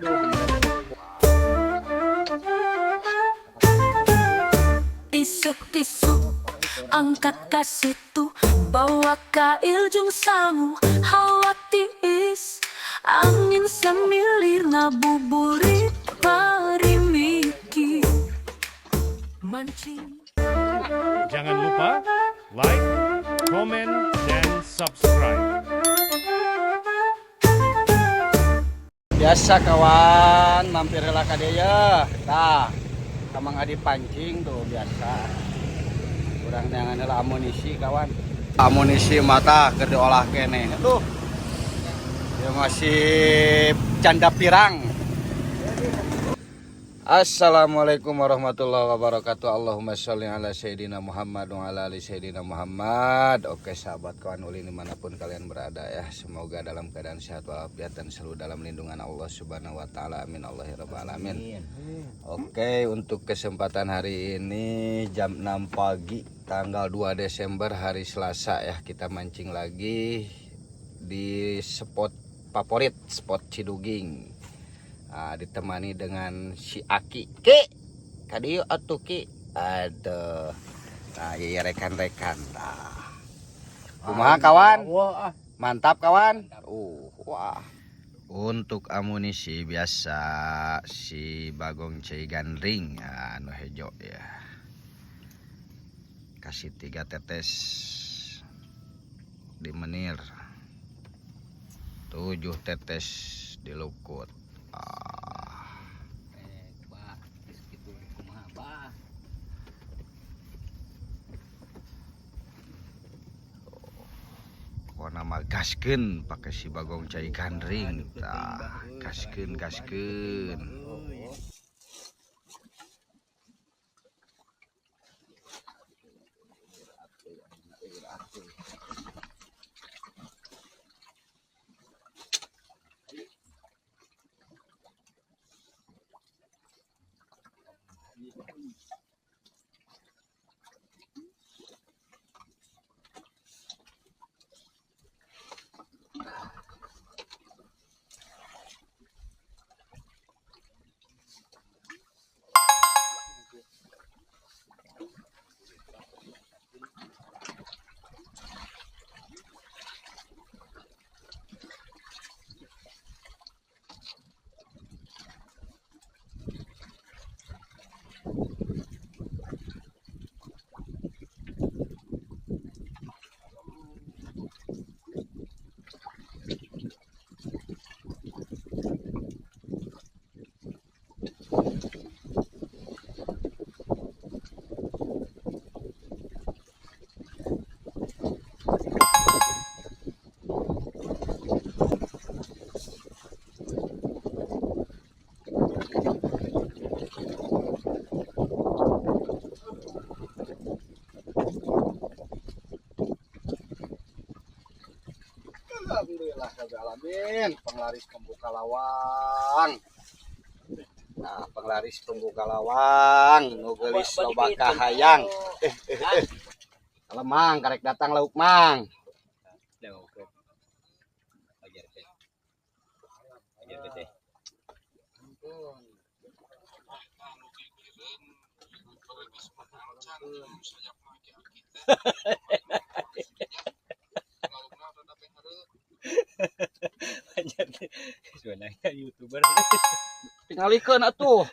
Aduh. Isuk-isuk angkat ka situ, bawa kail jeung sangu hawa tiis, angin semilir ngabuburit parimiki mancing. Jangan lupa like, comment, dan subscribe. Biasa kawan, mampir heula ka dieu ya. Tah, ka Mang Adi pancing tuh biasa. Urang neangan heula amunisi kawan. Amunisi mata keur diolah keneh. Aduh. Dia masih canda pirang. Assalamualaikum warahmatullahi wabarakatuh. Allahumma sholli ala Sayyidina Muhammad wa ala ali Sayyidina Muhammad. Oke sahabat kawan ulin dimanapun kalian berada ya, semoga dalam keadaan sehat walafiat dan selalu dalam lindungan Allah Subhanahu wa taala. Amin Allahumma alamin. Oke, untuk kesempatan hari ini jam 6 pagi tanggal 2 Desember hari Selasa ya, kita mancing lagi di spot favorit, spot Ciduging. Nah, ditemani dengan si Aki. Ki, kadieu atuh Ki. Aduh. Nah, iya rekan-rekan. Nah. Kumaha kawan? Mantap kawan. Wah. Untuk amunisi biasa si Bagong Cai Gandring anu hejo ya. Kasih 3 tetes di menir. 7 tetes di lukut. Bah, gitu kumaha bah. Pokona mah gaskeun pakai si Bagong Cai Gandring. Tah, gaskeun gaskeun. Alhamdulillah rabbil alamin, penglaris pembuka lawang. Nah, penglaris pembuka lawang nu geulis loba kahayang. Kalau mang karek datang lauk mang. Sebenarnya YouTuber. Tingalikeun atuh.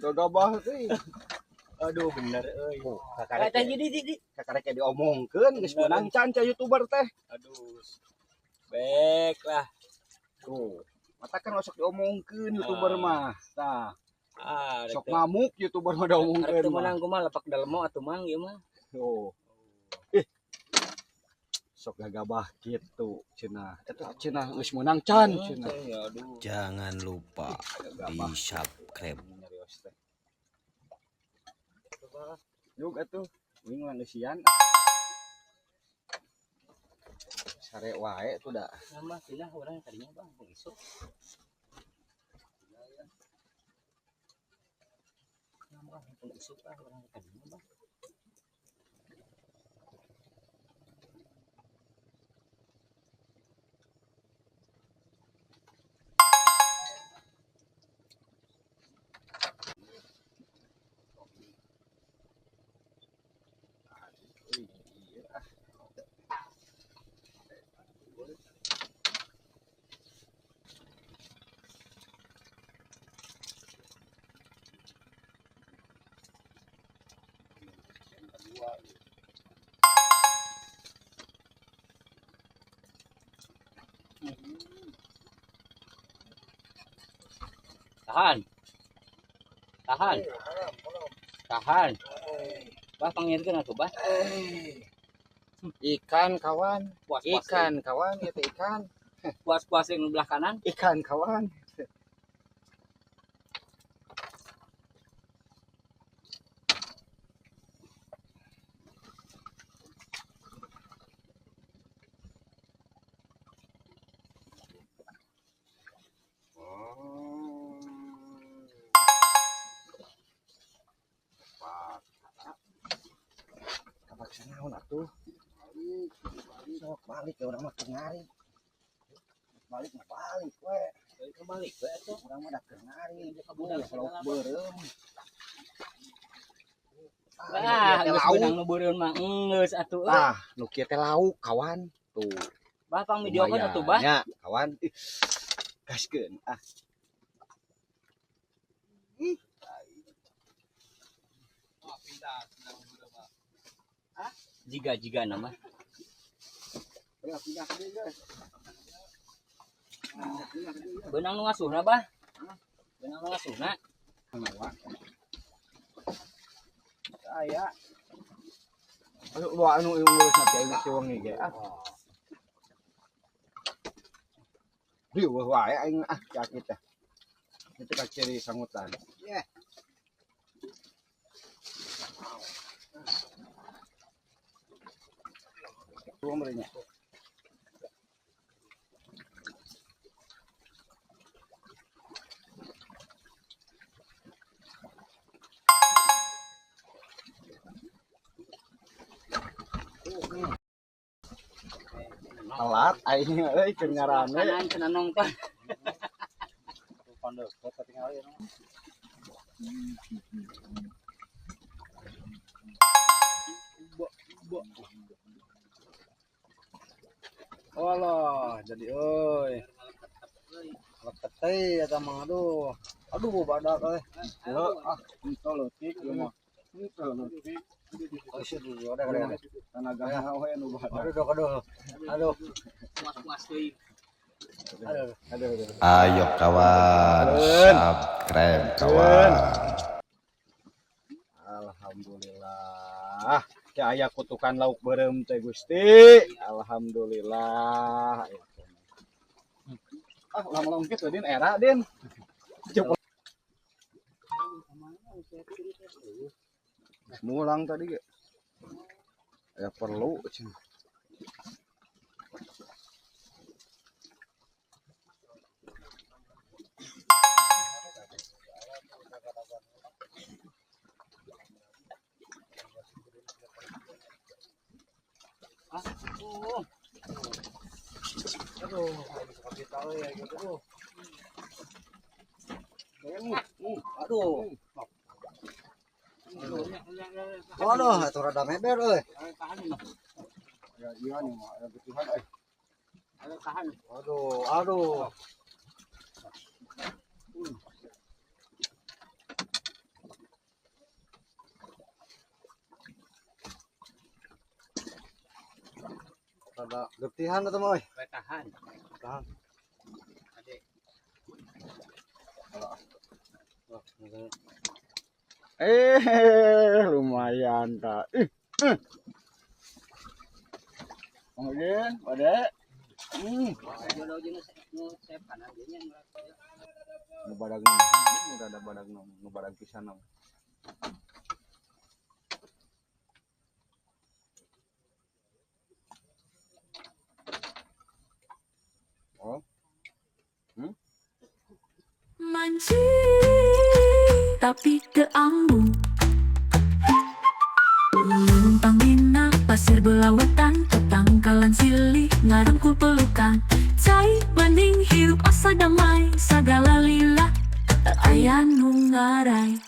Gagabah teh. Aduh bener euy. Oh, kakarek. Teh jadi di. Kakarek diomongkeun geus meunang can ca YouTuber teh. Aduh. Baik lah. Tuh. Mata kan sok diomongkeun YouTuber mah. Tah. Ah, sok ngamuk YouTuber mah diomongkeun. Rek menang kumaha lepak dalemo atuh mang ieu mah. Oh. Sok gagabah kitu cenah. Eta cenah geus meunang can cenah. Aduh. Jangan lupa di subscribe. Yuk atuh, wing lah ngeusian. Sare wae tuh dah. Nama pindah urang tadinya bang, isuk. Nama isuk ah urang tadinya bang. Tahan. Tahan. Tahan. Bah pangirkeun atuh bah. Ikan kawan, Puas-puas. ikan kawan, itu ikan, Puas-puas yang belah kanan. ikan kawan. Kapaksa naon atuh? Sok balik ya urang mah keur ngari. Balik mah balik we. Kembali we atuh. Urang mah da keur ngari. Duh, lauk beureum. Wah, teh geus lauk. beunang nu beureum mah geus atuh euy. Tah, nu kieu teh lauk kawan. Tuh, Bah pang videokeun atuh bah. lumayan nya, kawan. Ih, gaskeun ah. Jiga-jiga nama. Beunang nu ngasuhna bah. Beunang nu ngasuhna. Aya. Anu lu anu ngurus nanti aing si wengi ge ah. Riweuh wae aing ah kaki teh. Itu ka ciri sangutan. Yeah. Ruang merenya. Telat aing euy keur ngarame. Kanan cenah nongton. Walah, jadi euy. Leket teh eta mah aduh. Aduh badak euy. Heuh, ah, henteu leutik ieu mah. Henteu leutik. Oh, sih dulu ada ada. Tenaga we nu badak. Aduh, aduh. Aduh. Puas-puas deui. Aduh, aduh. Aduh. Ayo kawan, subscribe kawan. Alhamdulillah. Teu aya kutukan lauk beureum teh Gusti. Alhamdulillah. Ah, ulah melong kitu Din era Din. Coba. Mulang tadi ge. Ya perlu cenah. Aduh, bisa kita ya gitu tuh. Aduh. Waduh, atuh rada meber euy. Ya iya nih mah, ada getihan euy. Aduh, aduh. Rada getihan atuh mah euy. Tahan. Tahan. Ade. Lumayan ta. Ih. Kemudian, pada. Jodoh jeung nu sep kanan dieu nya. Nu badag nu rada badag nu badag pisan. Oh. Mancing tapi keambung. Lumpang mina pasir belawatan, tangkalan silih ngarengkul pelukan. Cai bening hirup asa damai, sagala lila aya nu ngarai.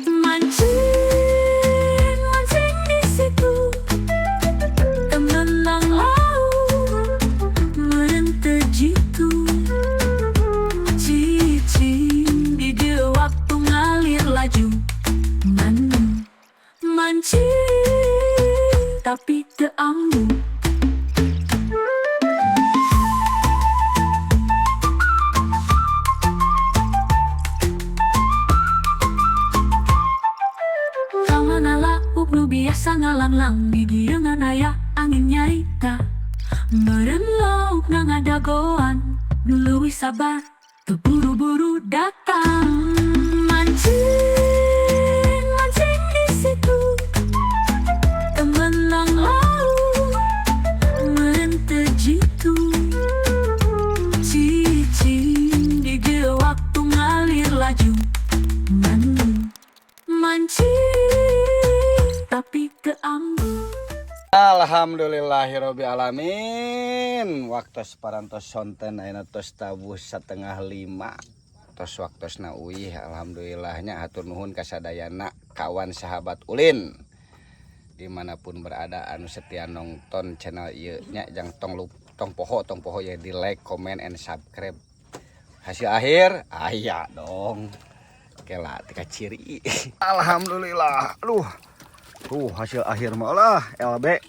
Mancing, mancing di situ, temenang laut merente jitu. Cicing di dieu waktu ngalir laju. Manu mancing tapi teu ambu. Langlang di dieungan aya angin nyarita. Meureun lauk na ngadagoan, nu leuwih sabar teu buru-buru datang. Mancing, mancing di situ, teu meunang lauk, meureun teu jitu. Cicing di dieu waktu ngalir laju. Ngan mancing tapi teu ambu. Alhamdulillahirabbil alamin. Waktu parantos sonten, ayeuna tos tabuh 4.30, tos waktosna uih. Alhamdulillahnya, hatur nuhun kasadayana kawan sahabat ulin dimanapun berada anu setia nonton channel ieu nya. Jang tong lup, tong poho, tong poho ya di like, comment, and subscribe. Hasil akhir aya dong, kela tika ciri. Alhamdulillah. Aduh, tuh hasil akhir mah lah LB,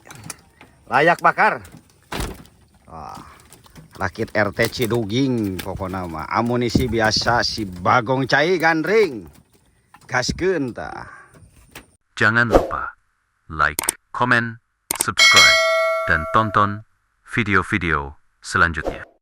layak bakar. Wah, rakit RT Ciduging pokoknya mah amunisi biasa si Bagong cai gandring, gaskeun tah. Jangan lupa like, komen, subscribe, dan tonton video-video selanjutnya.